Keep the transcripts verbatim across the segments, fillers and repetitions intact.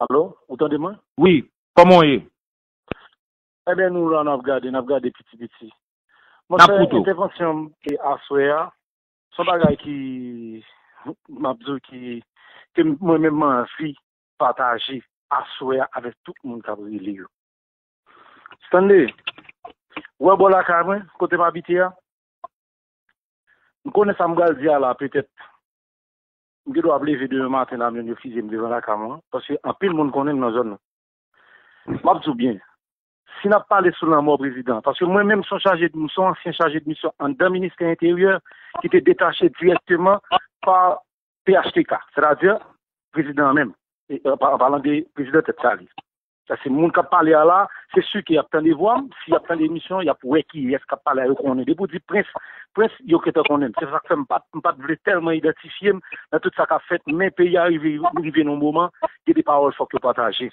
Alo, ou tande mwen? Wi, kòman w ye? Ebyen, nou la, n ap gade, n ap gade piti piti. Monchè, entèvansyon m e aswè a, se yon bagay ki, m ap di w, ki, ke mwen menm m anvi pataje aswè a avèk tout moun k ap rele yo. Stanley, ou wè bò lakay mwen, kote m abite a, m konnen sa m pral di a la, petèt, m gen dwa ap leve demen maten la, moun yo fiziye m devan lakay mwen, paske anpil moun konnen m nan zòn nan. M ap di w byen, si n ap pale sou lanmò prezidan, paske mwen menm se yon chaje, m se yon ansyen chaje de misyon anndan ministè enteryè ki te detache dirèkteman pa P H T K, sètadi prezidan an menm, e, an pa- an palan de prezidan tèt kale. Sa se moun k ap pale a la, se si ke y ap tande vwa m, si y ap tande emisyon, y ap wè kiyès k ap pale a, yo konnen. Depi w di Prens, Prens, yo gentan konnen m. Se sa k fè m pa t, m pa t vle tèlman idantifye m nan tout sa k ap fèt, men peyi a rive, rive nan yon moman, gen de pawòl fòk yo pataje.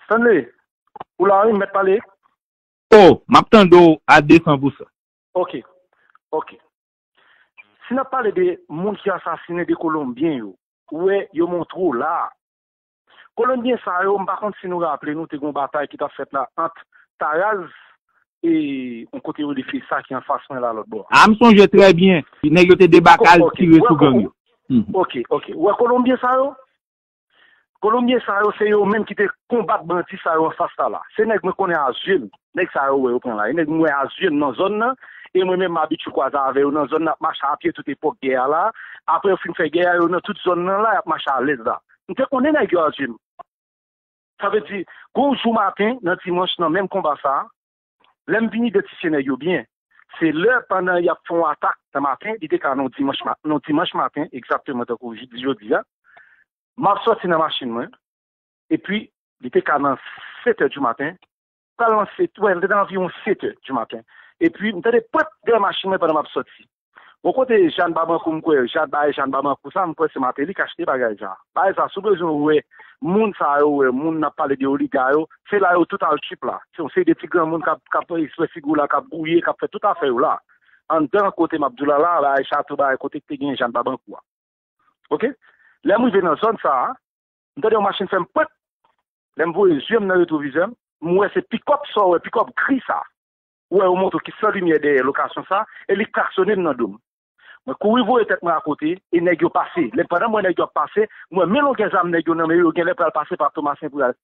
Stanley, ou la wi, m mèt pale? Oh, m ap tande w a de san pou san. Ok, ok. Si n ap pale de moun ki asasinen de Kolonbyen yo, ou wè yo montre w la. Kolonbyen sa yo, m pa konn si nou raple nou, te gen yon batay ki t ap fèt la ant Taraz e yon kote yo rele Fesa ki anfas mwen la lòt bò a. A, m sonje trè byen. Nèg yo te debake al tire sou gang yo. Mhm. Ok, ok. Ou wè Kolonbyen sa yo? Kolonbyen sa yo, se yo menm ki te konbat bandi sa yo anfas la la. Se nèg mwen konnen a zye m. Nèg sa yo wè yo pran la. E nèg mwen wè a zye m nan zòn nan. E mwen menm m abitye kwaze avè yo nan zòn nan, ap mache a pye tout epòk gè a la. Apre yo fin fè gè a, yo nan tout zòn nan la, y ap mache alèz la. M te konnen nèg yo a zye m. Sa vle di, gon jou maten, nan dimanch, nan menm konba sa a, lè m vin idantifye nèg yo byen, se lè pandan y ap fè yon atak nan maten, li te ka nan yon dimanch, ma- nan yon dimanch maten, egzakteman tankou jodi, jodi a, m ap sòti nan machin mwen, epi li te ka nan sèt è di maten, pral nan sèt, wè, li te nan anviwon sèt è di maten. Epi m tande pwèp dèyè machin mwen pandan m ap sòti. Bon, kote Jàn Babankou, m kwè, Jàn, bagay Jàn Babankou sa, m kwè se Mateli k achte bagay sa. Bagay sa, si w bezwen wè moun sa yo, wè moun n ap pale de oliga yo, se la yo tout al trip la. Se yon seri de ti granmoun k ap, k ap eksplè figi w la, k ap gouye, k ap fè tout afè yo la. Anndan kote m ap di w la la, bagay chato, bagay kote ki te gen Jàn Babankou a. Ok? Lè m rive nan zòn sa a, m tande yon machin fè m pwèt. Lè m voye zye m nan retwovizè m, m wè se pikòp sa w wè, pikòp gri sa. Ou wè yo montre w ki san limyè dèyè lokasyon sa, e li klaksonnen m nan do m. Mwen kouri voye tèt mwen akote, e nèg yo pase. Lè pandan m wè nèg yo ap pase, m wè men longè zam nèg yo nan men yo, yo genlè pral pase pa Tomasen pou y al.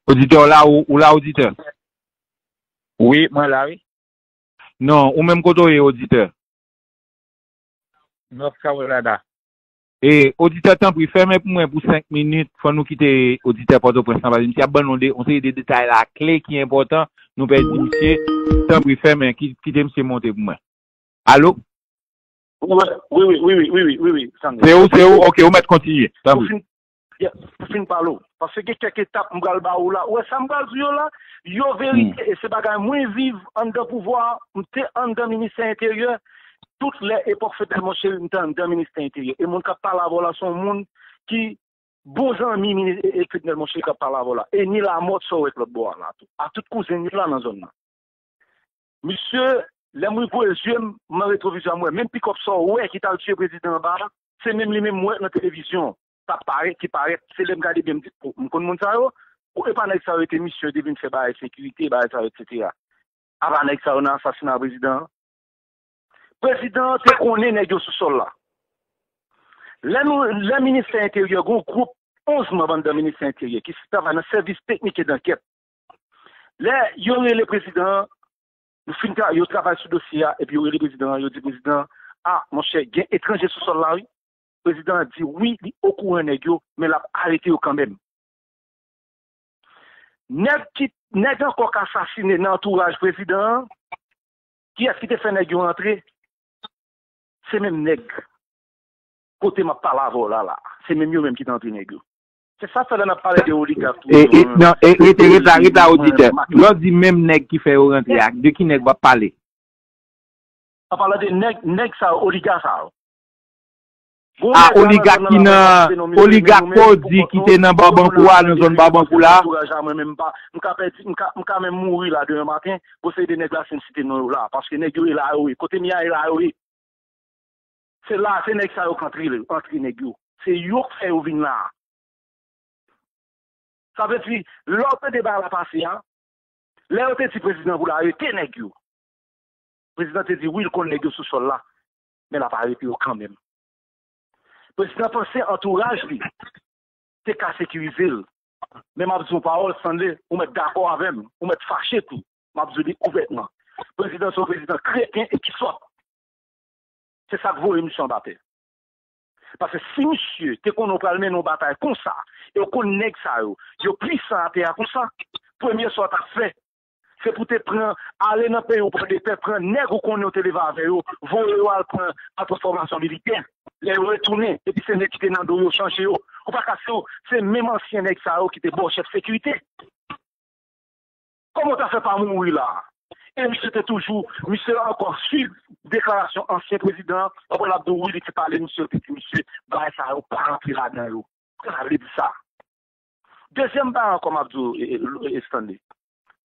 Oditè, w la, ou, ou la, oditè? Wi, mwen la, wi. Non, ou menm kote w ye, oditè? North Carolina. E, oditè, tanpri, fèmen pou mwen pou senk minit. Fò nou kite oditè Pòtoprens lan, paske misye ap ban nou de, yon seri de detay la kle ki enpòtan. Nou pèdi misye. Tanpri, fèmen, ki- kite misye monte pou mwen. Alo? Wi, wi, wi, wi, wi, wi, wi, wi, Stanley. Se ou, se ou, ok, ou mèt kontinye. Tanpri. Yeah, pou fin pale w. Paske gen kèk etap m pral ba ou la. Ou wè sa m pral di yo la? Yo verite, e se bagay mwen viv anndan pouvwa a, m te anndan ministè enteryè. Tout lè epòk Fednèl Moncheri, m te anndan ministè enteryè. E moun k ap pale avè w la, se yon moun ki bon zanmi mini- e- e Fednèl Moncheri k ap pale avè w la. E ni Lamòt sa w wè k lòt bò a la tou. A tout kouzen yo la nan zòn nan. Misye, lè m voye zye m, m nan retwovizè m, m wè menm pikòp sa w wè ki t al tiye prezidan anba a, se menm li menm m wè nan televizyon, t ap parèt, ki parèt, se lè m gade byen m di, oh, m konn moun sa yo, oh, e pa nèg sa yo rete misyon yo te vin fè bagay sekirite, bagay sa yo, etsetera. Apa nèg sa yo nan asasina prezidan an? Prezidan an te konnen nèg yo sou sòl la. Lè nou, lè ministè enteryè, gon gwoup onz manm anndan ministè enteryè ki travay nan sèvis teknik e dankèt. Lè yo rele prezidan an, yo fin tra- yo travay sou dosye a, epi yo rele prezidan an, yo di prezidan an, a, monchè, gen etranje sou sòl la, wi. Prezidan an di, wi, li okouran nèg yo, men l ap arete yo kanmenm. Nèg ki, nèg ankò k asasinen nan antouraj prezidan an, kiyès ki te fè nèg yo antre? Se menm nèg kote m ap pale avè w la, la. Se menm yo menm ki te antre nèg yo. Se sa fè lè n ap pale de oligak tou. E, e, non, e, rete, rete la, rete la, oditè. Lè w di menm nèg ki fè yo rantre a, de ki nèg w ap pale? An palan de nèg, nèg sa yo, oligak sa yo. a oligak ki nan, oligak Pòdi ki te nan Babankou a, nan zòn Babankou la. Antouraj la, mwen menm, m pa, m ka pèdi, m ka, m ka menm mouri la demen maten, pou se de nèg la, si m site non yo la, paske nèg yo e la yo ye. Kote m ye a, e la yo ye. Se la, se nèg sa yo k antre, antre nèg yo. Se yo k fè yo vin la. Sa vle di, lè w tande bagay la pase a, lè yo te di prezidan pou l arete nèg yo, prezidan te di wi, l konn nèg yo sou sòl la, men l ap arete yo kanmenm. Prezidan panse antouraj li te ka sekirize l. Men m ap di yon pawòl, Stanley, ou mèt dakò avè m, ou mèt fache tou. M ap di w li ouvètman. Prezidan se yon prezidan kreten e ki sòt. Se sa k voye misye anba tè. Paske si misye te konnen w pral mennen yon batay konsa, e w konn nèg sa yo, yo pwisan atè a konsa, premye sa w t ap fè, se pou te pran, ale nan peyi w, pran de pè, pran nèg ou konnen w te leve avè yo, voye yo al pran, al pran fòmasyon militè. Lè yo retounen, epi se nèg ki te nan do yo chanje yo. Ou pa ka se, se menm ansyen nèg sa yo ki te ba w chèf sekirite. Kòman w ta fè pa mouri la? E misye te toujou, misye ankò swiv deklarasyon ansyen prezidan an, anpwen l ap di w wi, li te pale misye, yo te di misye, bagay sa yo pa rantre ladan yo. Sa vle di sa. Dezyèm bagay ankò m ap di w, e, e, e, Stanley.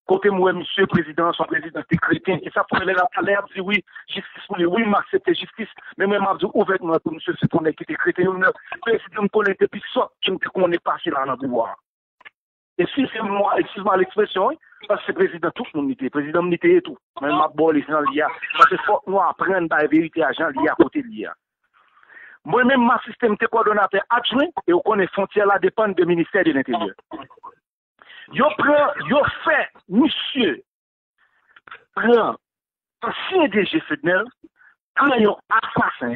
Kote m wè misye prezidan an, se yon prezidan ki te kreten. E sa fè lè l ap, lè y ap di wi, jistis pou li, wi, m aksepte jistis. Men mwen m ap di w ouvètman tou, misye se t yon nèg ki te kreten. Yon nèg prezidan m konnen depi sòt ke m te konnen pase la nan pouvwa a. Eskize mwa, eskize mwa lekspresyon, wi, paske se prezidan tout moun li te ye, prezidan m li te ye tou. Men m ap ba w li jan l ye a, paske fòk nou aprann bay verite a jan l ye a kote l ye a. Mwen menm m asiste, m te kòdonatè adjwen, e w konnen fwontyè la depann de ministè de lenteryè. Yo pran, yo fè misye pran ansyen D G Fednel, pran yon asasen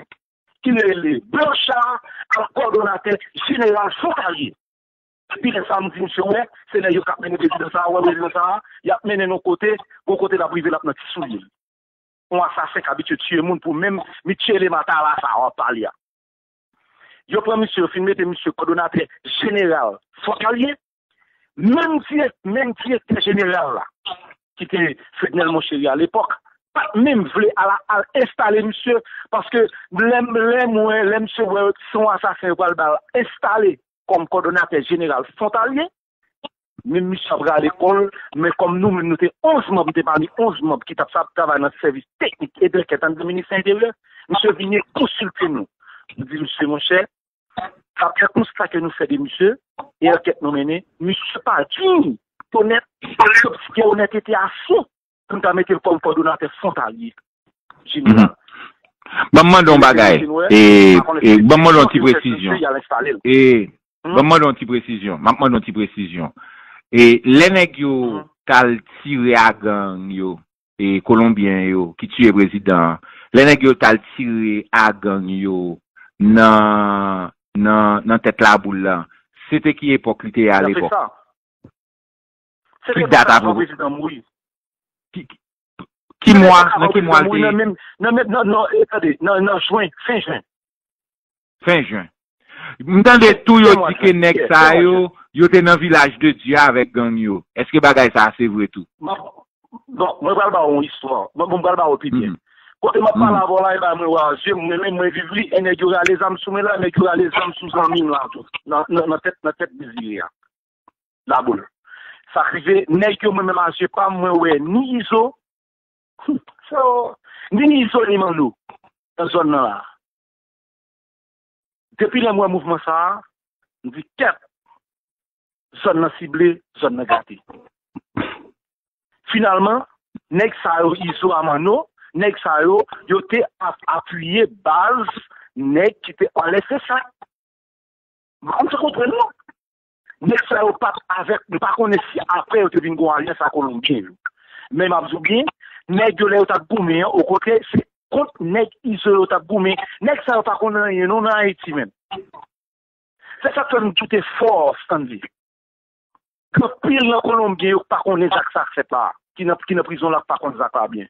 ki rele Blanchard, al kòdonatè jeneral Frontalier. Epi lè sa m di misye, wè, se nèg yo k ap mennen prezidan sa a, wè prezidan sa a, y ap mennen n yon kote, gon kote l ap rive, l ap nan ti soulye l. Yon asasen k abitye tiye moun pou menm Michele Matala sa a w ap pale a. Yo pran misye, yo fin mete misye kòdonatè jeneral Frontalier. Menm dirèk, menm direktè jeneral la, ki te Fednel Monchéry alepòk, pa t menm vle al, al enstale misye, paske lè, lè mwen, lè misye wè se yon asasen yo pral ba l enstale kòm kòdonatè jeneral Frontalier, men misye ap rale kò l, men kòm nou menm nou te onz manm, m te pami onz manm ki t ap sa travay nan sèvis teknik e dankèt anndan ministè enteryè, misye vini konsilte nou. Nou di misye, monchè, daprè konsta ke nou fè de misye, e ankèt nou mennen, misye pa diy, onèt, sòti gen onètete ase pou n ta mete l kòm kòdonatè Frontalier jeneral. Ban m mande yon bagay. E, e, ban m mande yon ti presizyon. E, ban m mande yon ti presizyon. M ap mande yon ti presizyon. E, lè nèg yo t al tire a gang yo, e, Kolonbyen yo, ki tiye prezidan an, lè nèg yo t al tire a gang yo nan, nan, nan tèt Laboul la, se te ki epòk li te ye alepòk? Se te konsa avan prezidan mouri. Ki, ki, ki mwa, nan ki mwa l te? Nan menm, nan menm, nan, nan, e, tande, nan, nan jen, fen jen. Fen jen. M tande tou yo di ke nèg sa yo, yo te nan Vilaj de Dye avèk gang yo. Èske bagay sa a se vre tou? Bon, mwen pral ba w yon istwa. Bon, mwen pral ba w pi byen. Kote m ap pale avè w la, e ba mwen wè a zye m, mwen menm mwen viv li, e nèg yo rale zam sou mwen la, nèg yo rale zam sou zanmi m la tou. Nan, nan, nan tèt, nan tèt Dezire a. Laboul. Sa k rive, nèg yo mwen menm a zye pa m, mwen wè ni Izo, so, ni Izo ni Manno nan zòn nan la. Depi lè m wè mouvman sa a, m di kèt, zòn nan sible, zòn nan gate. Finalman, nèg sa yo, Izo a Manno, nèg sa yo, yo te ap apiye baz nèg ki te anlè Sensak. M pa konprann non. Nèg sa yo pa t avèk, m pa konnen si apre yo te vin gon alyans a Kolonbyen yo. Men m ap di w byen, nèg yo lè yo t ap goumen an, okontrè, se kont nèg Izo yo t ap goumen. Nèg sa yo pa konn anyen non nan Ayiti menm. Se sa k fè m doute fò, Stanley. Gen anpil nan Kolonbyen yo k pa konnen zak sa k fèt la, ki nan, ki nan prizon la k pa konn zak la byen.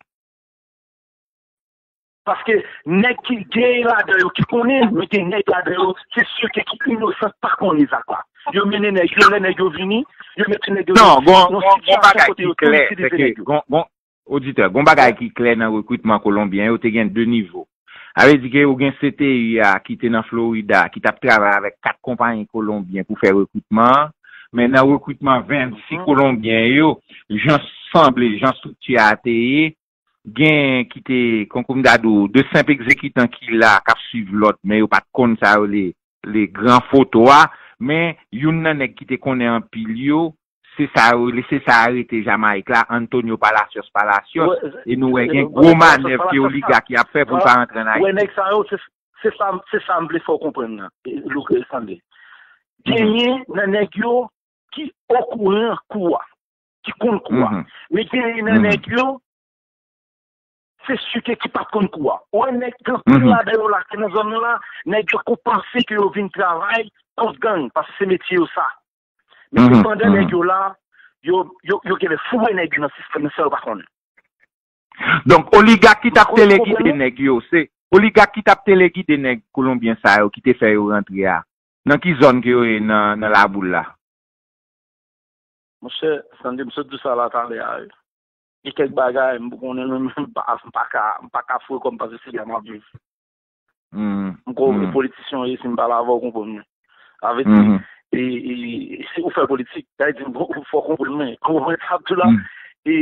Paske nèg ki gen ladan yo ki konnen, men gen nèg ladan yo, se sirke ki inosan k pa konnen zak la. Yo mennen nèg yo, lè nèg yo vini, yo mete nèg yo nan sitiyasyon kote yo tou itilize nèg yo. Oditè, gon bagay ki klè nan rekritman Kolonbyen yo, te gen de nivo. Sa vle di ke ou gen C T U a ki te nan Florida, ki t ap travay avèk kat konpayi kolonbyen pou fè rekritman an. Men nan rekritman vennsis kolonbyen yo, jan sanble, jan estrikti a te ye, gen ki te, kon, kon m ta di w, de senp egzekitan ki la, k ap swiv lòd, men yo pa t konn sa yo rele le gran foto a, men youn nan nèg ki te konnen anpil yo, se sa yo rele, se sa arete Jamayik la, Antonio Palacios Palacios, e nou wè gen gwo manèv ke oligak y ap fè pou l pa rantre ann Ayiti. Wè nèg sa yo, se, se sa, se sa m vle fè w konprann nan, Louko Sandé. Genyen nan nèg yo ki okouran kou a, ki konn kou a. Men genyen nan nèg yo, se site ki pa t konn kou a. Ou wè nèg anpil ladan yo la ki nan zòn nan la, nèg yo ko panse ke yo vin travay kont gang, paske se metye yo sa. Men sepandan nèg yo la, yo, yo, yo genlè foure nèg yo nan sistèm nan san yo pa konnen. Donk, oligak ki t ap telegide nèg yo, se oligak ki t ap telegide nèg kolonbyen sa yo ki te fè yo rantre a. Nan ki zòn ke yo ye nan, nan Laboul la? Monchè, Sandy, m sot di w sa la talè a, wi. Gen kèk bagay, m konnen, men m pa, m pa ka, m pa ka foure kò m paske se la m ap viv. M kwè w politisyen w ye, si m pale avè w, w konprann mwen. Sa vle di, e, e, si w fè politik, sa vle di, bon, fò w konprann mwen. Ou konprann sa m di w la? E,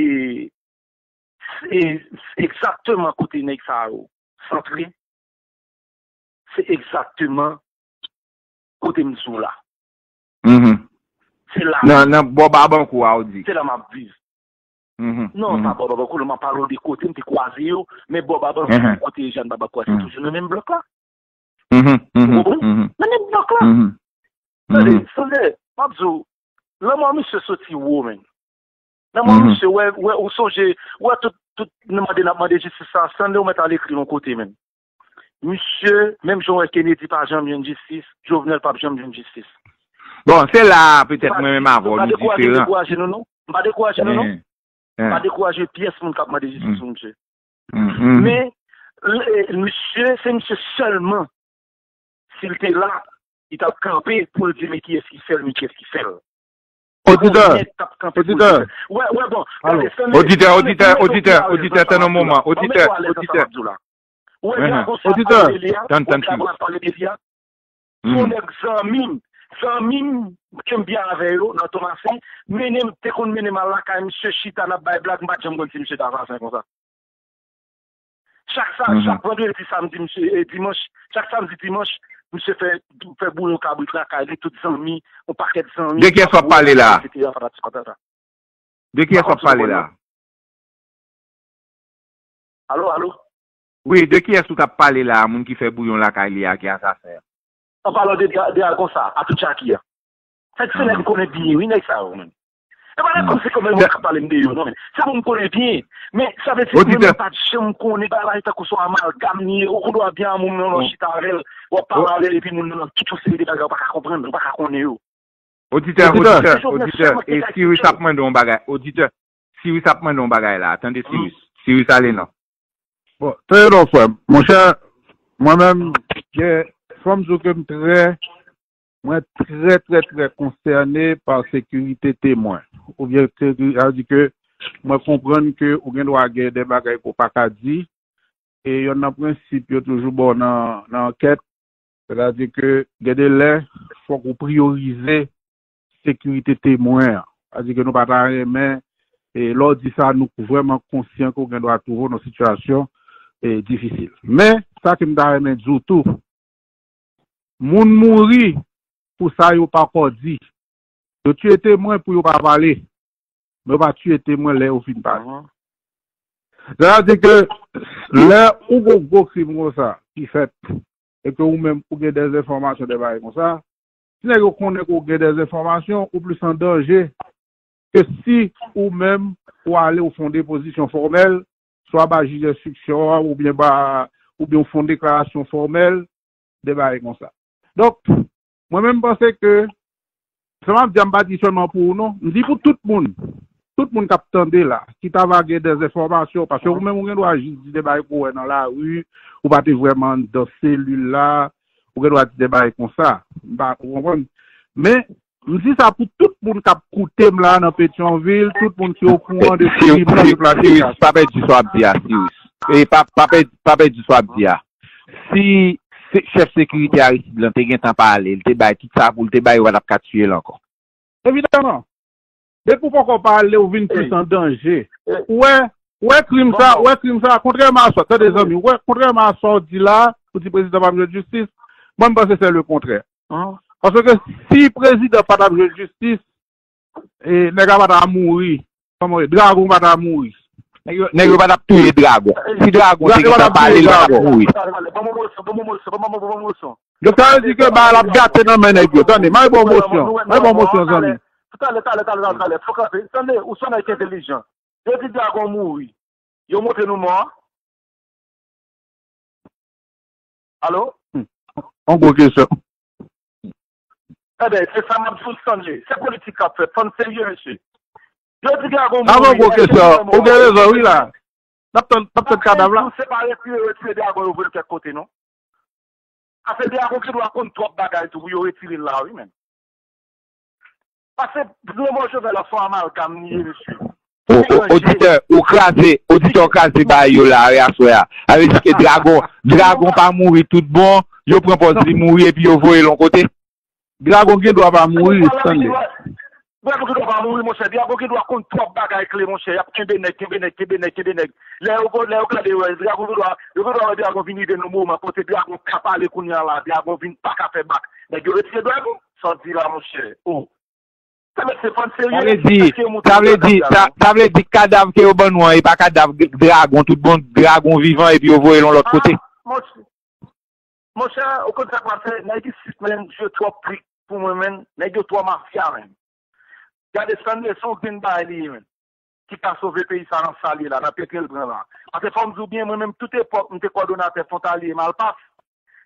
e, egzakteman kote nèg sa yo santre, se egzakteman kote m di w la. Se la. Nan, nan bò Babankou a, ou di? Se la m ap viv. Non, pa bò Babankou, non, m ap pale w de kote m te kwaze yo, men bò Babankou, kote Jàn Babankou a, se toujou nan menm blòk la. Ou konprann? Nan menm blòk la. Tande, tande, m ap di w, lanmò misye soti wo, menm. Nan mwen, misye, wè, wè, ou sonje, wè tout, tout, nou mande, n ap mande jistis sa, Stanley, ou mèt al ekri yon kote, menm. Misye, menm jan wè Kennedy pa janm jwenn jistis, Jovenel p ap janm jwenn jistis. Bon, se la a, petèt, mwen menm avè w, nou diferan. M pa dekouraje nou, non. M pa dekouraje nou, non. M pa dekouraje pyès moun k ap mande jistis pou misye. Men, misye, se misye sèlman, si l te la, li t ap kanpe pou l di, men kiyès ki fè l, men kiyès ki fè l. Oditè, oditè. Wè, wè, bon, gade, Stanley, oditè, oditè, oditè, oditè, tann yon moman, oditè, oditè. Wè, Dragon sa pale de li a, tann, tann, Dragon sa pale de li a. Se yon nèg zanmi m, zanmi m, ke m byen avè yo nan Tomasen, mennen m, te konn mennen m al lakay misye, chita, n ap bay blag, m pa t janm konn si misye t asasen konsa. Chak sa, chak vandredi, samdi, misye, e, dimanch, chak samdi, dimanch, misye fè, fè bouyon kabrit lakay li, tout zanmi, yon pakèt zanmi. De kiyès w ap pale la? De kiyès w ap pale la? Alo, alo? Wi, de kiyès ou t ap pale la, moun ki fè bouyon lakay li a, ki asasen an? An palan de, de Dragon sa, a tout Jackie a. Sa se nèg m konnen byen, wi, nèg sa yo, menm. E pa nèg kòm se kòm moun k ap pale m de yo, non, men. Se moun m konnen byen. Men, sa vle di, mwen menm pa t janm konnen bagay tankou se yon amalgam li ye. Ou konn wè byen a moun nan, nan chita avè l, w ap pale avè l, epi moun nan, nan tout yon seri de bagay, ou pa ka konprann, ou pa ka konnen yo. Oditè, oditè, oditè, e Sirus ap mande yon bagay. Oditè, Sirus ap mande yon bagay la. Tande Sirus. Sirus ale non. Bon, tande non, frè m. Monchè, mwen menm, fò m di w ke m trè, mwen trè, trè, trè konsène pa sekirite temwen. Oubyen, sa vle di ke mwen konprann ke ou gen dwa gen de bagay ke w pa ka di, e yonn nan prensip yo toujou ba w nan, nan ankèt, sètadi ke gen de lè, fòk ou priyorize sekirite temwen an. Sètadi ke nou pa ta renmen, e lè w di sa, nou vrèman konsyan ke w gen dwa twouve w nan sitiyasyon, e, difisil. Men, sa ke m ta renmen di w tou, moun mouri pou sa yo poko di. Yo tiye temwen pou yo pa pale, men yo pa tiye temwen lè yo fin pale. Sètadi ke lè ou gon gwo krim konsa ki fèt, e ke ou menm ou gen dèzenfòmasyon, de bagay konsa, si nèg yo konnen ke ou gen dèzenfòmasyon, ou plis an danje ke si ou menm ou ale ou fè yon depozisyon fòmèl, swa ba jij enstriksyon an, oubyen ba, oubyen ou fè yon deklarasyon fòmèl, de bagay konsa. Donk, mwen menm m panse ke, sa m ap di a, m pa di sèlman pou ou non, m di pou tout moun, tout moun k ap tande la, ki ta va gen dèzenfòmasyon, paske ou menm ou gen dwa jis di de bagay ke w wè nan lari, ou pa te vrèman anndan selil la, ou gen dwa di de bagay konsa, m pa, ou konprann? Men, m di sa pou tout moun k ap koute m la nan Petyonvil, tout moun ki okouran de krim nan, tout la. Sirus, pa pèdi sa w ap di a, Sirus. E pa, pa pèdi, pa pèdi sa w ap di a. si se- chèf sekirite Aristide lan te gentan pale, li te bay tout sa pou l te bay, yo pa t ap ka tiye l ankò. Evidaman. Depi w poko pale, ou vin plis an danje. Ou wè, ou wè krim sa, ou wè krim sa, kontrèman a sa, tande zanmi, ou wè, kontrèman a sa w di la, ou di prezidan p ap jwenn jistis, mwen m panse se le kontrè. Paske si prezidan pa t ap jwenn jistis, e, nèg la pa ta mouri. Kòman w ye? Dragon pa ta mouri. Nèg yo, nèg yo pa t ap touye dragon. Si dragon te gentan pale, li pa t ap mouri. Yo ta di ke ba l ap gate nan men nèg yo. Tande, mwen bon mosyon. Mwen bon mosyon, zanmi. Talè, talè, talè, talè, talè. Fò kanpe. Tande, ou se yon nèg ki entelijan. Yo di dragon mouri. Yo montre nou mò a. Alo? Hmm. On gwo kesyon. Ebyen, se sa m ap di w, Stanley. Se politik k ap fèt. Fò n serye, mesye. Yo di dragon mouri. Avè on gwo kesyon. Ou gen rezon, wi, la. N ap tann, n ap tann kadav la. Se pa retire, retire dragon yo voye l kèk kote, non. Afè dragon ki dwa konn twòp bagay tou pou yo retire l la, wi, menm. Pase, Granmò Jovenel la se yon amalgam li ye, mesye. O, o, oditè, ou kraze, oditè, ou kraze bagay yo la, wi, aswè a. Sa vle di ke dragon, dragon pa mouri tout bon, yo pran pòz li mouri epi yo voye l yon kote. Dragon gen dwa pa mouri, Stanley. Dragon gen dwa pa mouri, monchè. Dragon gen dwa konn twòp bagay kle, monchè. Y ap kenbe nèg, kenbe nèg, kenbe nèg, kenbe nèg. Lè yo, lè yo gade, wè, dragon gen dwa, yo gen dwa wè dragon vin rive nan moman kote dragon ka pale kounye a la, dragon vin pa ka fè bak. Nèg yo retire dragon. Sa w di la, monchè. O. Sa vle di, sa vle di, sa, sa vle di kadav ke yo ban nou an, e pa kadav dragon, tout bon, dragon vivan, epi yo voye l yon lòt kote. Monchè, ou konn sa k pase? Nèg isit menm, yo twò trik pou mwen menm, nèg yo twò mafya menm. Gade Stanley, se yon grenn bagay li ye menm, ki ka sove peyi sa nan sa l ye la, nan pete l pran la. Paske fò m di w byen, mwen menm, tout epòk, m te kòdonatè Fwontalye Malpas.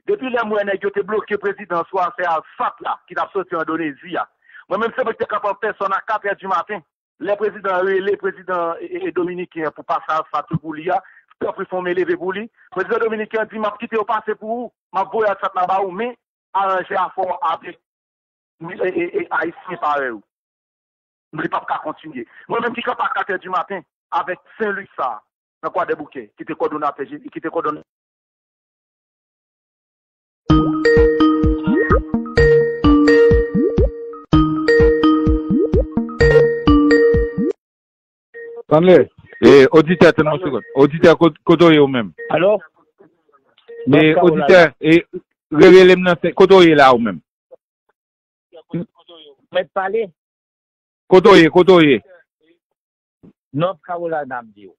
Depi lè m wè nèg yo te bloke prezidan sou afè Alsat la, ki t ap soti Endonezi a, mwen menm, se mwen ki te kapab fè sòn a katrè di maten. Lè prezidan an rele, prezidan e, e, e, dominiken an pou pase Alsat yo pou li a, tanpri fè yon men leve pou li. Prezidan dominiken an di, "M ap kite yo pase pou ou, m ap voye Alsat la ba ou, men aranje afè w avèk e, e, e, Ayisyen parèy ou." Li p ap ka kontinye. Mwen menm ki kanpe a katrè di maten avèk Sen Lwi sa, nan Kwadèboukè, ki te kòdonatè, ki te kòdonatè. Stanley. E, oditè, tann yon segonn. Oditè, kot-, kote w ye ou menm? Alo? E, oditè, e, re-, rele m nan sen-, kote w ye la ou menm? Mèt pale. Kote w ye, kote w ye? North Carolina, m di w.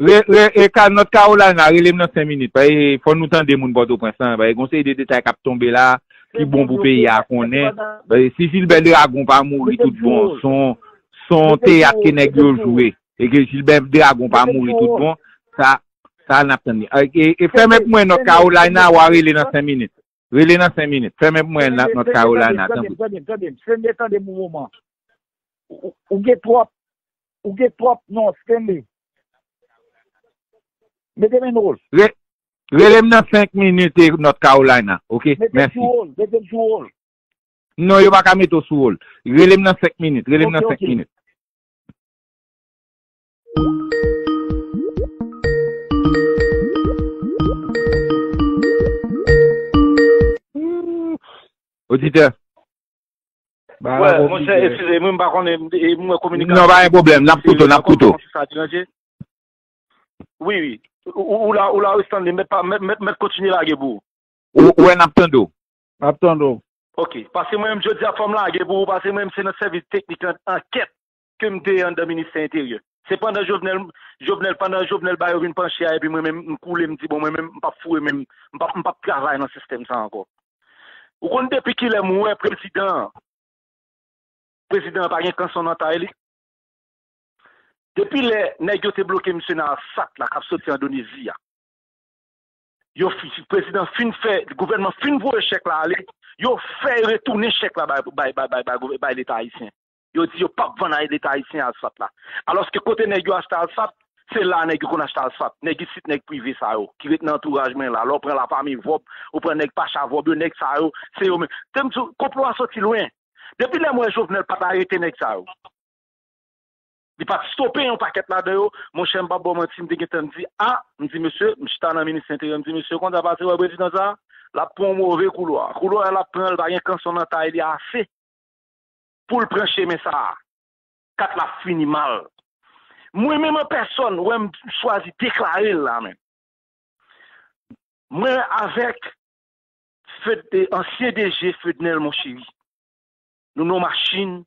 Re, re, e ka North Carolina, rele m nan senk minit. Paske fò nou tande moun Pòtoprens lan. Paske gon seri de detay k ap tonbe la, ki bon pou peyi a konnen. Paske si Gilbert Dragon pa mouri tout bon, se yon, se yon teyat ke nèg yo jwe. E ke Gilbert Dragon pa mouri tout bon, sa, sa n ap tande. E, e, e fèmen pou mwen North Carolina, w a rele nan senk minit. Rele nan senk minit. Fèmen pou mwen North Carolina, tanpri. Tande m, tande m, tande m. Stanley, tande m yon moman. Ou, ou, ou gen twòp, ou gen twòp non, Stanley. Mete men dròl. Re-, rele m nan senk minit, e, North Carolina, oke? Mete m sou wòl, mete m sou wòl. Non, yo pa ka mete w sou wòl. Rele m nan senk minit, rele m nan senk minit. Oditè. Wè, monchè, eskize, mwen m pa konnen, e, mwen kominikasyon. Non, pa gen pwoblèm, n ap koute w, n ap koute w. Wi, wi. Ou, ou, ou la, ou la, wi, Stanley, mèt pa, mèt, mèt, mèt kontinye lage pou ou. Ou, ou wè n ap tande w. N ap tande w. Ok, paske mwen menm jodi a fò m lage pou ou, paske mwen menm se nan sèvis teknik an, ankèt ke m te ye anndan ministè enteryè. Se pandan Jovenel, Jovenel, pandan Jovenel ba yo vin panche a, epi mwen menm m koule, m di bon, mwen menm m p ap foure menm, m p ap, m p ap travay nan sistèm sa ankò. Ou konn depi kilè m wè prezidan an, prezidan an pa gen kanson nan tay li? Depi lè nèg yo te bloke misye nan Alsat la, k ap soti Endonezi a, yo fi-, prezidan fin fè, gouvènman fin voye chèk la ale, yo fè retounen chèk la bay, bay, bay, bay, bay, bay Leta ayisyen. Yo di yo p ap vann Leta ayisyen Alsat la. Alòske kote nèg yo achte Alsat, se la nèg yo konn achte Alsat. Nèg isit, nèg prive sa yo, ki ret nan antouraj mwen la. Lè w pran lafanmi Vòb, ou pran nèg Pacha Vòb yo, nèg sa yo, se yo menm. Te m di w, konplo a soti lwen. Depi lè m wè Jovenel pa t arete nèg sa yo. Li pa t stope yon pakèt ladan yo. Monchè, m p ap ba w manti, m te gentan di, a, m di, mesye, m chita nan minis enteryè, m di, mesye, konn sa pase, wè prezidan sa, l ap pran yon move koulwa. Koulwa l ap pran, l pa gen kanson nan tay li ase pou l pran chemen sa a. Kat la fini mal. Mwen menm an pèsòn, wè m chwazi deklare l la menm. Mwen avèk Fed, eh, ansyen D G Fednel Monchery. Nou nan machin,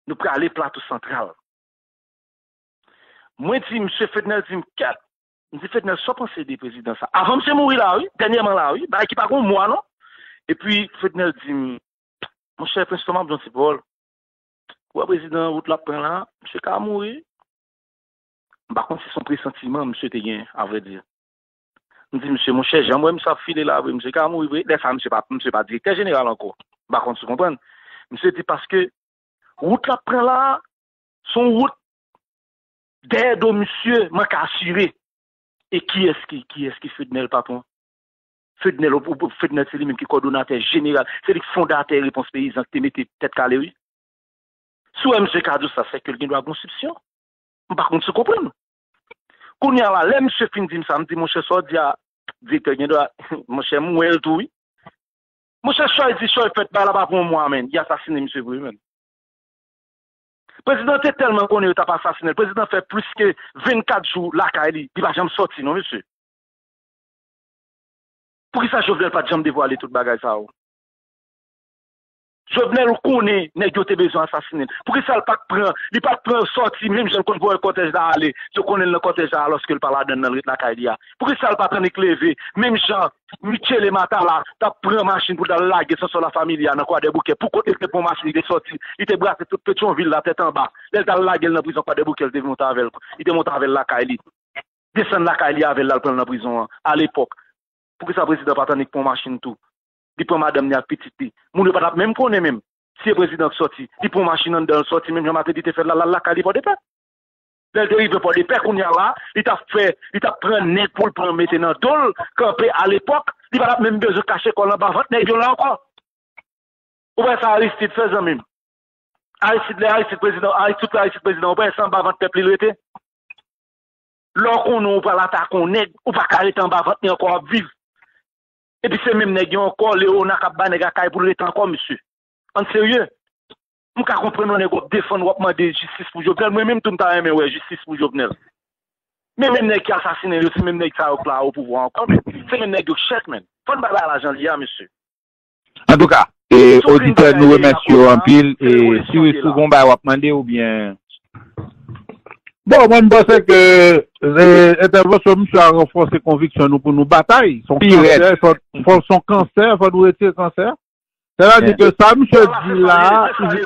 nou prale Plato Santral. Mwen di, misye Fednel di m, kèt, m di, Fednel, sa w panse de prezidan sa? Avan misye mouri la, wi, dènyèman la, wi, bagay ki pa gen yon mwa, non. Epi Fednel di m, monchè, Princeton, m ap di w yon ti pawòl. Ou wè prezidan wout l ap pran la, misye ka mouri. M pa konn si se yon presantiman misye te gen, avrèdi. M di, misye, monchè, jan m wè misye ap file la, vre, misye ka mouri, vre. Lè sa, misye pa, misye pa direktè jeneral ankò. M pa konn si w konprann. Misye di, paske wout l ap pran la, se yon wout dèyè do misye, mwen ka asire. E kiyès ki, kiyès ki Fednel, patwon? Fednel, ou- ou- Fednel, se li menm ki kòdonatè jeneral, se li ki fondatè Repons Peyizan ki te mete Tèt Kale, wi. Si w wè misye ka di w sa, se ke l gen dwa gen yon sipsyon. M pa konn si w konprann. Kounye a la, lè misye fin di m sa, m di, monchè, sa w di a, direktè gen dwa, monchè, m wè l tou, wi. Monchè, sa w di, sa w fèt, bay la pa pran yon mwa, menn. Y asasinen misye vre, menn. Prezidan te tèlman konnen yo t ap asasinen l. Prezidan fè plis ke vennkat jou lakay li. Li pa janm sòti, non, mesye. Poukisa Jovenel pa t janm devwale tout bagay sa yo? Jovenel, ou konnen nèg yo te bezwen asasinen l. Poukisa l pa t pran, li pa t pran sòti, menm jan l konn voye kòtèj la ale, yo konnen l nan kòtèj la, alòske l pa ladan l, nan l ret lakay li a? Poukisa l pa t annik leve, menm jan Michele Matala t ap pran machin pou l t al lage Sanson Lafamilia nan Kwadèboukè. Pou kote l te pran machin, li te sòti, li te brase tout Petyonvil la tèt anba. Lè l t al lage l nan prizon Kwadèboukè, li te monte avè l, li te monte avè l lakay li. Desann lakay li avè l, l al pran l nan prizon an, alepòk. Poukisa prezidan pa t annik pran machin tou? Li pran madanm li ak pitit li. Moun yo pa t ap menm konnen menm si e prezidan k sòti. Li pran machin anndan l sòti, menm jan Martelly te fè l la, l al lakay li Pòdepè. Lè l te rive Pòdepè, kounye a la, li t ap fè, li t ap pran nèg pou l pran mete nan do l, kanpe alepòk, li pa t ap menm bezwen kache kò l anba vant nèg yo la ankò. Ou wè sa Aristide fè, zanmi m? Aristide, lè Aristide prezidan, Aristide, tout Aristide prezidan, ou wè se anba vant pèp li l rete? Lè w konnen w pral atake yon nèg, ou pa ka rete anba vant li ankò, w ap viv. Epi se menm nèg yo ankò, Leona k ap bay nèg la kay pou l rete ankò, mesye. Ann serye. M ka konprann yon nèg w ap defann, w ap mande jistis pou Jovenel. Mwen menm tou m ta renmen wè jistis pou Jovenel. Men menm nèg ki asasinen yo, se menm nèg sa yo k la o pouvwa ankò, men se menm nèg yo k chèk, men. Fò n bay bagay la jan l ye a, mesye. Antouka, e, oditè, nou remèsye w anpil. E si w gon bagay w ap mande oubyen. Bon, mwen, m panse ke, e, entèvansyon misye a ranfòse konviksyon nou pou nou batay. Se yon kansè, fò, fò, se yon kansè, fò nou retire kansè. Sètadi ke sa misye di la,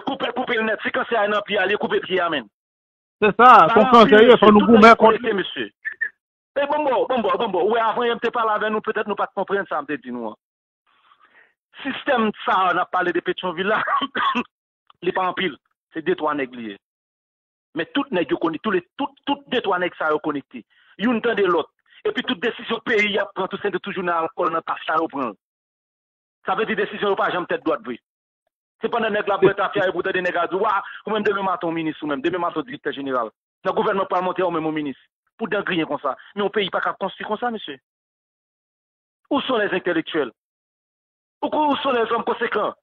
koupe, koupe l nèt. Si kansè a nan pye a, li koupe pye a, men. Se sa, se yon kansè, fò nou goumen kont li. E bon, bon, bon, bon, bon, bon. Ou wè, avan yè m te pale avè nou, petèt nou pa t konprann sa m te di nou an. Sistèm sa a, n ap pale de Petyonvil la, li pa anpil. Se de twa nèg li ye. Men tout nèg yo konekte, tout, tout de twa nèg sa yo konekte. Youn tande lòt. Epi tout desizyon peyi ap pran, tout se toujou nan alkòl, nan tafya yo pran l. Sa vle di desizyon yo pa janm tèt dwat vre. Se pandan nèg la ap bwè tafya, epi w tande nèg la di, wa, ou menm demen maten w minis, ou menm demen maten w direktè jeneral. Nan gouvènman pral monte a, ou menm ou minis. Pou dan griyen konsa. Men yon peyi pa ka konstwi konsa, mesye. Où sont les intellectuels? Où sont les hommes conséquents?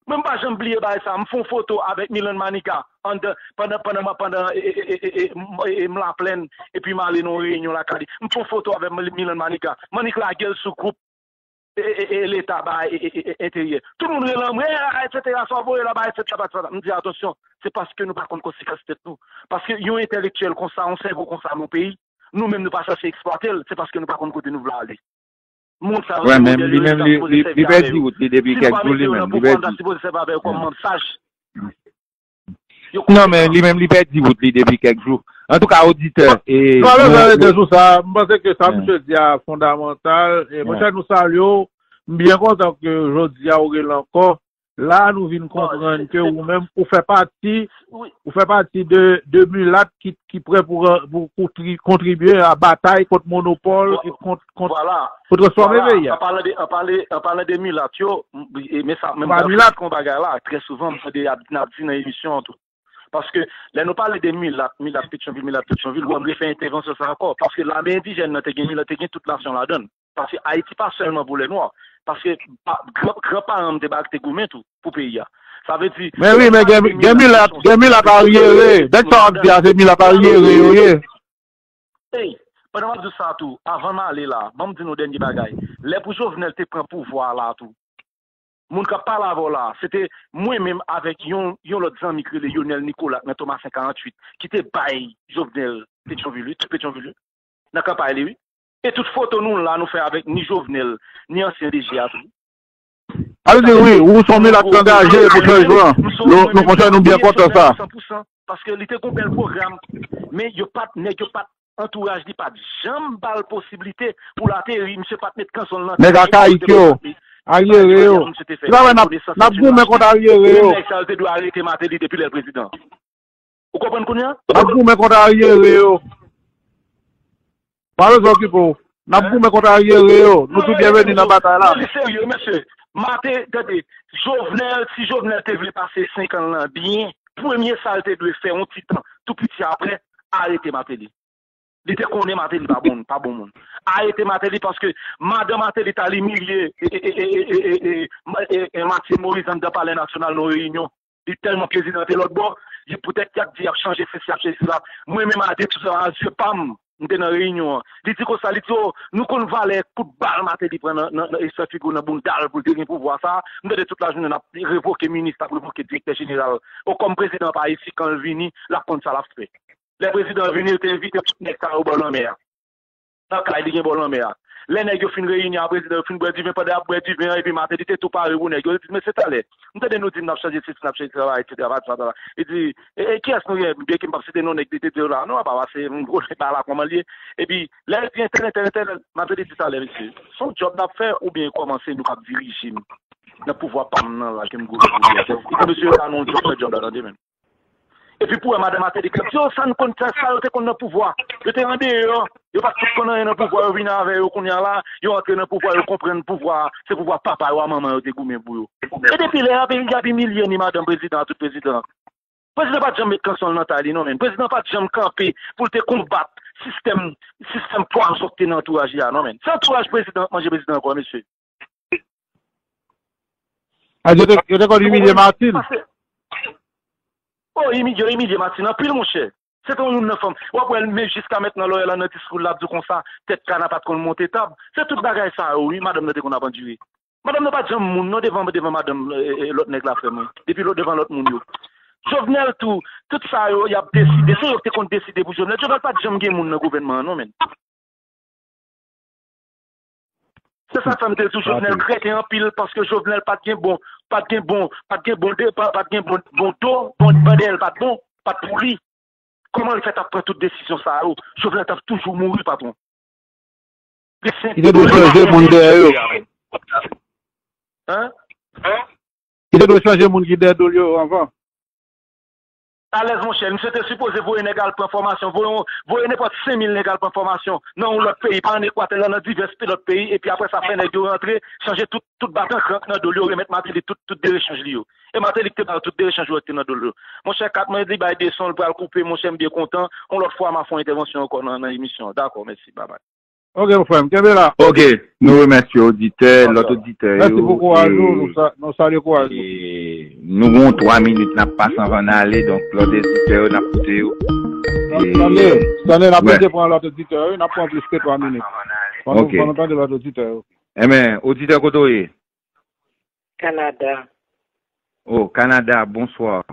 Mwen m pa janm bliye bagay sa. M fè yon foto avèk Milan Maniga anndan, pandan, pandan, pandan, e, e, m, e, m Laplèn, epi m ale nan yon reyinyon lakay li. M fè yon foto avèk Milan Maniga. M annik lage l sou gwoup e, e, e, Leta ba e, e, e, e, enteryè. Tout moun rele anmwe, e, etsetera, sa w voye la ba, etsetera, etsetera. M di, atansyon, se paske nou pa konn konsekans tèt nou. Paske yon entèlektyèl konsa, yon sèvo konsa nan yon peyi, nou menm nou pa chèche eksplwate l, se paske nou pa konn kote nou vle ale. Moun sa yo se modèl yo, yo ta sipoze sèvi avè yo. Si nou pa mete yo nan pouvwa, nou ta sipoze sèvi avè yo kòm manm saj. Non, men li menm li pèdi wout li depi kèk jou. Antouka, oditè, e, nou, nou, nou, m panse ke sa misye di a fondamantal. E, monchè, nou salye w. M byen kontan ke jodi a ou rele ankò. La, nou vin konprann ke ou menm, ou fè pati, ou fè pati de, de milat ki, ki prè pou, pou kontri-, kontribye a batay kont monopòl, kont, kont, pou transfòme peyi a. An palan de, an pale, an palan de milat yo, m, e, men sa, menm nan pratik yon bagay la, trè souvan, m tande y ap, n ap di nan emisyon an tou. Paske lè nou pale de milat, milat Petyonvil, milat Petyonvil, mwen vle fè entèvansyon sa ankò. Paske lame endijèn nan te gen milat, te gen tout nasyon ladan l. Paske Ayiti pa sèlman pou lè nwa. Paske pa- gran, gran paran m te ba te goumen tou pou peyi a. Sa vle di, men wi, men gen, gen milat, gen milat aryere. Nèg sa w ap di a, se milat aryere yo ye. Ey, pandan m ap di w sa tou, avan m ale la, ban m di nou dènye bagay. Lè pou Jovenel te pran pouvwa a la tou, moun k ap pale avè w la, se te mwen menm avèk yon, yon lòt zanmi k rele Yonel Nicolas nan Tomasen karanntuit, ki te bay Jovenel Petyonvil, wi, tout Petyonvil, wi, nan kanpay li, wi. E tout foto nou la, nou fè avèk ni Jovenel, ni ansyen D G a tou. Sa vle di, wi, ou se yon milat ki angaje pou chanjman. Nou, nou konsa, nou byen kontan sa. Paske li te gon bèl pwogram, men yo pa t, nèg yo pa t, antouraj li pa t janm ba l posiblite pou l ateri. Misye pa t met kanson l nan tèt. Nèg Akayik yo, aryere yo. Ou pa wè n ap, n ap goumen kont aryere yo. Nèg sa yo te dwe arete Martelly depi lè l prezidan. Ou konprann kounye a? N ap goumen kont aryere yo. Pa bezwen okipe w. N ap goumen kont aryere yo. Nou tout byenveni nan batay la. Non, li serye, mesye. Mate, tande, Jovenel, si Jovenel te vle pase senk an lan byen, premye sa l te dwe fè, yon ti tan, tou piti apre, arete Martelly. Li te konnen Martelly pa bon, pa bon moun. Arete Martelly paske madan Martelly t al imilye e, e, e, e, e, e, e, e, e, Martine Moïse anndan Palè Nasyonal nan reyinyon. Li tèlman prezidan te lòt bò, li poutèt y ap di y ap chanje sesi, y ap chanje sela. Mwen menm a de tout a zye pa m, m te nan reyinyon an. Li di konsa, li di, o, nou konn valè kout bal Martelly pran nan, nan, nan esfè figi w, nan bounda l pou l te gen pouvwa sa. M tande tout lajounen n ap revoke minis, n ap revoke direktè jeneral. O, kòm prezidan pa isi, kan l vini, l ap konn sa l ap fè. Lè prezidan vini, l te envite tout nèg sa yo bò lanmè a. Nan kay li gen bò lanmè a. Lè nèg yo fin reyini a prezidan, yo fin bwè diven, pandan y ap bwè diven an, epi Martelly te tou pare pou nèg yo. Li di, mesye, talè, m tande nou di n ap chanje sesi, n ap chanje sela, etsetera, patati patata. Li di, e, e kiyès nou ye? Byenke m p ap site non nèg li te di yo la. Non, apa, se yon gwo nèg la, kòman l ye? Epi, lè l di entèl, entèl, entèl, Martelly di, talè, mesye, se yon djòb n ap fè oubyen kòman se nou k ap dirije m nan pouvwa pa m nan la, ke m goumen pou li a? Li di, mesye, yo ba nou yon djòb, fè djòb la, tande, men. Epi pou wè madan Martelly k ap di, o, sa n konn, sa, sa yo te konn nan pouvwa. Yo te andeyò. Yo pa t tout konn anyen nan pouvwa, yo vin avè yo kounye a la, yo antre nan pouvwa, yo konprann pouvwa a, se pouvwa papa yo a manman yo te goumen pou yo. E depi lè a, y ap, y ap imilye ni madanm prezidan an, tout prezidan. Prezidan pa t janm met kanson l nan tay li, non, men. Prezidan pa t janm kanpe pou l te konbat sistèm, sistèm pwazon k te nan antouraj li a, non, men. Se antouraj prezidan k manje prezidan ankò, mesye. A, yo te, yo te konn imilye Martine. O, imi-, yo imilye Martine anpil, monchè. Se te yon youn nan fanm. W ap wè l, men jiska mentnan, lòyè lan nan diskou l, l ap di w konsa, tèt kana pa t konn monte tab. Se tout bagay sa yo, wi, madanm nan te konn ap andire. Madanm nan pa t janm moun, non, devan, devan madanm, e, e, lòt nèg la, frè mwen. Depi lòt, devan lòt moun yo. Jovenel tou, tout sa yo, y ap deside. Se yo ki te konn deside pou Jovenel. Jovenel pa t janm gen moun nan gouvènman an, non, men. Se sa k fè m te di w Jovenel kreten anpil, paske Jovenel pa t gen bon, pa t gen bon, pa t gen bon de, pa, pa t gen bon, bon do, bon, bon dèyè l pa t bon, pa t pou li. Kòman l fè t ap pran tout desizyon sa yo? Jovenel t ap toujou mouri, patwon. Li te dwe chanje moun dèyè yo. Hein? Li te dwe chanje moun ki dèyè do l yo anvan. Alèz, monchè, misye te sipoze voye nèg al pran fòmasyon, voye, voye nenpòt senk mil nèg al pran fòmasyon nan yon lòt peyi, pa an Ekwatè, nan, nan divès lòt peyi, epi apre sa, fè nèg yo rantre, chanje tout, tout batan krank nan do l yo, remèt Martelly tout, tout derechanj li yo. E Martelly ki te ba yo tout derechanj yo ki te nan do l yo. Monchè, kat mwen di bay de son, l pral koupe, monchè, m byen kontan. Yon lòt fwa, m a fè yon entèvansyon ankò nan, nan emisyon an. Dakò, mèsi, babay. Ok, frè m, kenbe la. Ok, nou remèsye oditè, lòt oditè yo. Mèsi pou kouraj ou, nou sa-, nou salye kouraj ou. E nou gon twa minit n ap pase anvan n ale, donk lòt oditè yo, n ap koute yo. Tande, tande, n ap tande pran lòt oditè yo, n ap pran plis ke twa minit. Fò nou, fò nou tande lòt oditè yo. Enben, oditè, kote w ye? Kanada. Oh, Kanada, bonswa.